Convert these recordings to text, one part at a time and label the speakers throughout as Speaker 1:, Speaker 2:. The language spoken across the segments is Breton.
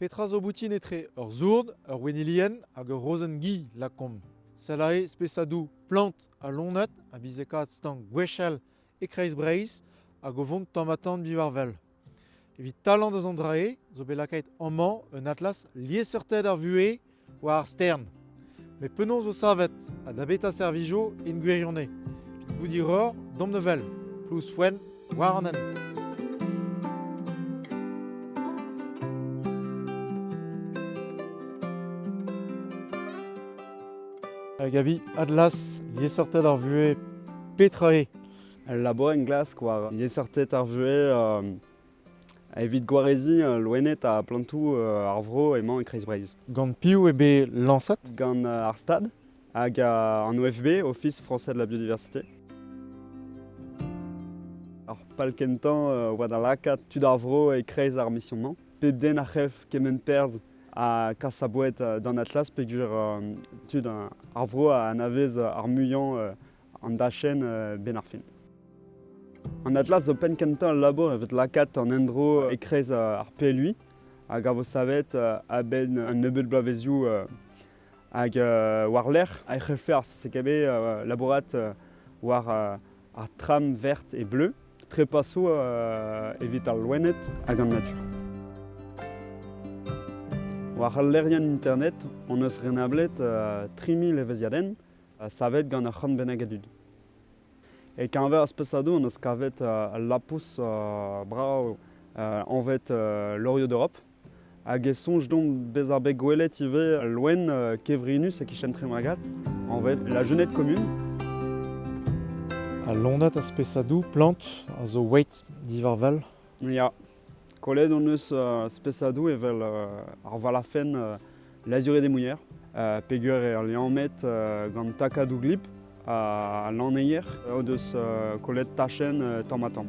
Speaker 1: Petra zo boutin etre ur sourd, ur wennilienn hag ur rozenn-gi, lakaomp? Sell aze spesadoù plant ha loened a vize kavet stank gwechall e kreiz Breizh hag o vont tamm-ha-tamm diwar-wel. Evit talañ deus an dra-se zo bet lakaet amañ un atlas liesseurted ar vuhez war ar stern. Met penaos vo savet ha da betra servijo en gwirionez? Evit bout hiroc'h, domp da wel. Plouz foenn war an hent. Gabi, Atlas, liesseurted ar vuhez, petra eo?
Speaker 2: Ul labour englask war liesseurted ar vuhez Evit gwareziñ loened ha plantoù ar vro emañ e Kreiz-Breizh.
Speaker 1: Gant piv eo bet lañset?
Speaker 2: Gant ar Stad hag an OFB, Office français de la biodiversité. Ar pal kentañ oa da lakaat tud ar vro e-kreiz ar mision-mañ. Pep den a c'hef kement perzh ha kas a boued d'an Atlas peogwir tud ar vro a anavez ar muiañ an dachenn benn ar fin. An Atlas zo penn-kentañ al labour evit lakaat an endro e-kreiz ar PLUI hag a vo savet a-benn un nebeud bloavezioù hag war-lerc'h e c'hellfe ar CCKB labourat war ar tram vert e bleu, trepasoù evit al loened hag an natur. War al lec'hienn internet hon eus renablet 3000 evezhiadenn savet gant ur c'hant bennak a dud. E-keñver ar spesadoù hon eus kavet al lapous brav anvet Loriot d'Europe. Hag e soñj deomp bezañ bet gwelet ivez al loen kevrinus e-kichen Tremagad, anvet la Jeunette commune.
Speaker 1: Al loened a spesadoù plant a zo oeit diwar-wel.
Speaker 2: Ya, kollet hon eus spesadoù evel ar valafenn L'azuré des mouillères, peogwir eo liammet gant takadoù glib ha lanneier o deus kollet tachenn tamm-ha-tamm.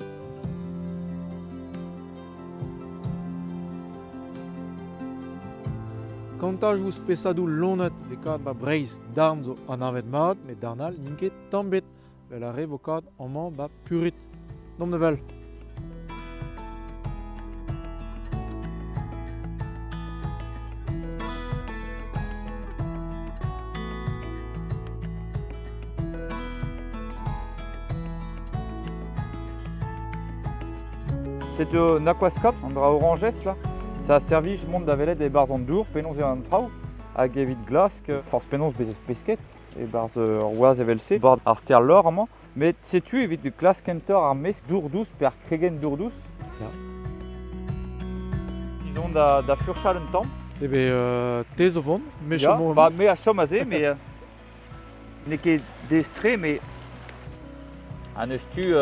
Speaker 1: Kantajoù spesadoù loened vez kavet 'ba Breizh. Darn zo anavet mat, met darn all n'int ket tamm bet. Vel ar re vo kavet amañ 'ba Purit. Domp da wel.
Speaker 3: C'est un aquascope, an dra orañjez là. Ça a servi mont da welet e-barzh an dour penaos eo an traoù hag evit glask forzh penaos bez pesket e-barzh ur wazh evel-se, bord ar stêr Lor amañ. Met setu evit klask kentoc'h ar mesk dour dous pe ar kregenn dour dous.
Speaker 1: Ya.
Speaker 3: Ils ont da, da furchal un tamm.
Speaker 1: Eh ben, te zo vont, me
Speaker 3: Ya,
Speaker 1: chomo
Speaker 3: bah, me a chom aze, mais n'eo ket destre, mais ha n'eus tu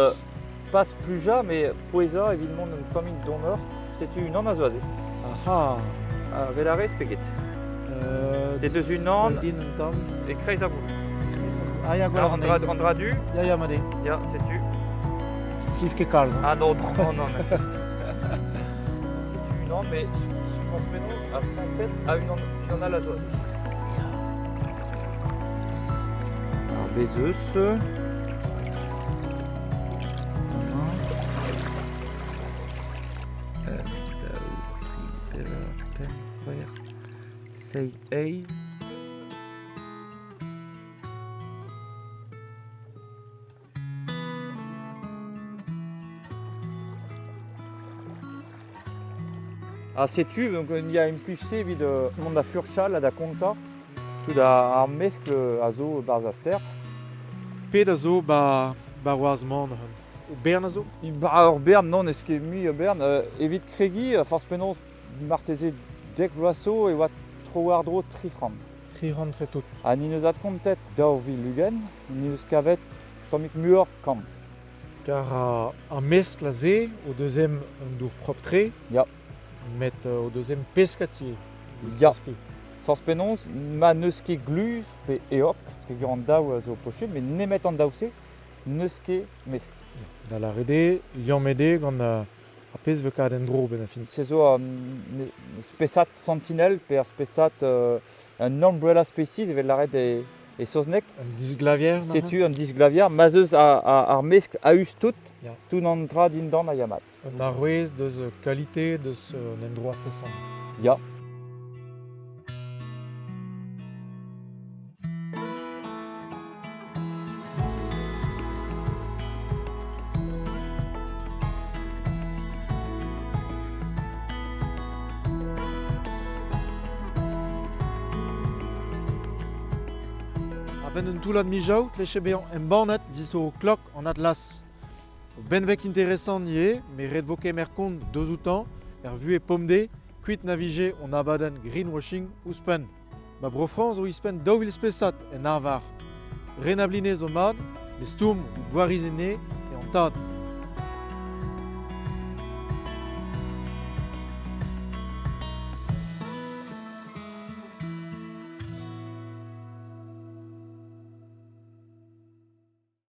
Speaker 3: pas splujañ, mais pouezañ evit mont un tammig donoc'h. Setu unan a zo aze.
Speaker 1: Aha.
Speaker 3: Vel a rez pe get? Te deus unan
Speaker 1: Din un tamm.
Speaker 3: e kreiz ar bout.
Speaker 1: Ah ya, gwell
Speaker 3: An dra, an dra du?
Speaker 1: Ya, ya, mat eo.
Speaker 3: Ya, setu.
Speaker 1: Fiv ket kalz.
Speaker 3: Ah non, non, non. Setu unan, mais je pense penaos à 107 à unan, unan all a zo aze. Ar bez eus. Daou, tri, pevar, pemp, c'hwec'h, seizh, eizh. Ha setu, donc il y a implij-se evit mont da furchal ha da kontañ tout ar meskl a zo 'barzh ar stêr.
Speaker 1: Pet a zo 'ba 'ba Roazhon Bern a zo?
Speaker 3: Ba ur bern, non, n'eus ket mui ur bern. Evit kregiñ, forzh penaos, marteze dek vloaz zo e oa tro-war-dro 300.
Speaker 1: 300 tre tout.
Speaker 3: Ha ni neus adkontet 2020, ni eus kavet tammig muioc'h kant.
Speaker 1: Kar ar meskl aze o deus em un dour propre-tre.
Speaker 3: Ya.
Speaker 1: Met o deus em peskatier.
Speaker 3: Ya. Forzh penaos, ma n'eus ket gluz pe eog, peogwir an daou a zo posubl, met nemet an daou-se, n'eus ket mesk.
Speaker 1: Da lâret eo, liammet eo gant ar pezh 'vez kavet en-dro benn ar fin.
Speaker 3: Se zo un spesad sentinelle pe ur spesad un umbrella species evel lâret e saozneg.
Speaker 1: Un disglavier
Speaker 3: Setu un disglavier ma'z eus ar meskl a-us tout, tout an dra dindan a ya mat.
Speaker 1: Un arouez deus kalite deus un endro a-feson.
Speaker 3: Ya.
Speaker 1: A-benn un toullad mijaou tleche bezañ embannet disoc'h klok an Atlas. Ur benveg interesant ivez, met ret vo kemer kont deus outañ er vuhez pemdez, kuit na vije hon abadenn greenwashing ouzhpenn. Ba Bro-Frañs zo ouzhpenn 2000 spesad en arvar. Renablinez zo mat, met stourm gwariz enne eo an tad.